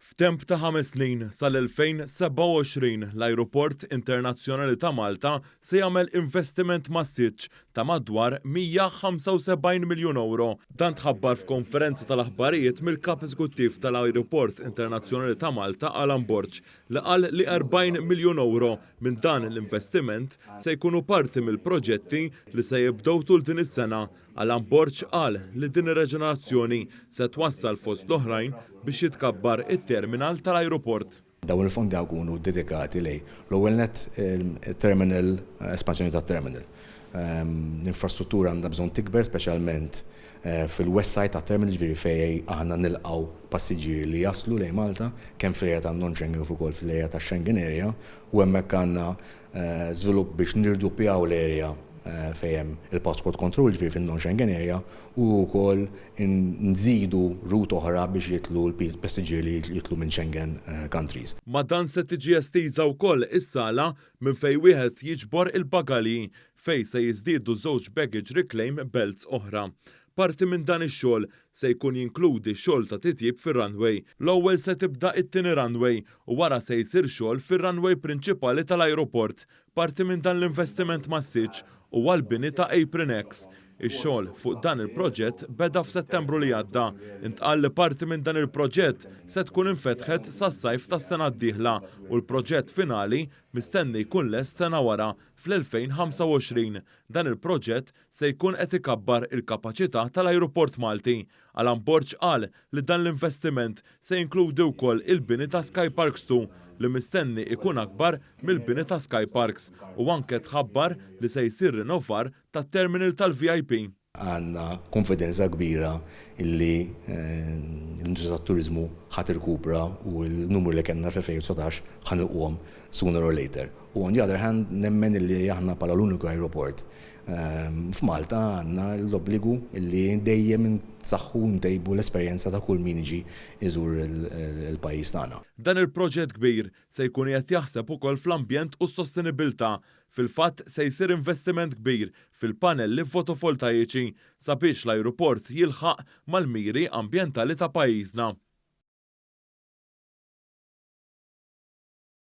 F'temp ta' 5 snin sal-2027, l-Ajruport Internazzjonali ta' Malta se jagħmel investiment massiċ ta' madwar 175 miljun euro. Dan tħabbar f'konferenza tal-aħbarijiet mill-kap eżekuttiv tal-Ajruport Internazzjonali ta' Malta, Alan Borg, li qal li 40 miljun euro minn dan l-investiment se jkunu parti mill-proġetti li se jibdew tul din is-sena. Alan Borg qal li din ir-reġenerazzjoni se twassal, fost l-oħrajn, biex jitkabbar it-terminal tal-ajruport. Dawn il-fondi jkunu dedikati lejn l-ewwel net terminal, espansjoni tat-terminal. L-infrastruttura għandha bżonn tikber, speċjalment fil-west side tat-terminal, ġifieri fejn aħna nilqgħu passiġġieri li jaslu lejn Malta, kemm fl-area ta' non-Schengen kif ukoll fl-area ta' Schengen area, u hemmhekk għandna żvilupp biex nirduppjaw l-area fejn hemm il-passport control, ġifieri fin-non-Schengen area, u wkoll nżidu route oħra biex jitilgħu l-passiġġieri li jitilgħu minn Schengen countries. Ma' dan se tiġi estiża wkoll is-sala minn fejn wieħed jiġbor il-bagalji, fejn se jiżdiedu żewġ baggage reclaim belts oħra. Parti minn dan ix-xogħol se jkun jinkludi xogħol ta' titjib fir-runway. L-ewwel se tibda it-tieni runway u wara se jsir xogħol fir-runway prinċipali tal-ajruport. Parti minn dan l-investiment massiċ huwa l-bini ta' Apron X. Ix-xogħol fuq dan il-proġett beda f'Settembru li għadda. Intqal li parti minn dan il-proġett se tkun infetħet sas-sajf tas-sena d-dieħla u l-proġett finali mistenni jkun lest sena wara, fl-2025. Dan il-proġett se jkun qed ikabbar il-kapaċità tal-ajruport Malti. Alan Borg qal li dan l-investiment se jinkludi wkoll il-bini ta' Sky Parks 2, li mistenni ikun akbar mill-bini ta' Sky Parks, u anke tħabbar li se jsir rinnovar tat-terminal tal-VIP. Għandna konfidenza kbira illi l-industrija tat-turiżmu ħa tirkupra u l-numru li kellna fl-2019 ħa nilħquhom sooner or later. U on the other hand, nemmen illi aħna bħala l-uniku aeroport f'Malta għandna l-obbligu illi dejjem nsaħħu, ntejbu l-esperjenza ta' kull min jiġi iżur il-pajjiż tagħna. Dan il-proġett kbir se jkun qed jaħseb ukoll fl-ambjent u s-sostenibilità. Fil-fatt, se jsir investiment kbir fil-panelli fotovoltaiċi sabiex l-ajruport jilħaq mal-miri ambjentali ta' pajjiżna.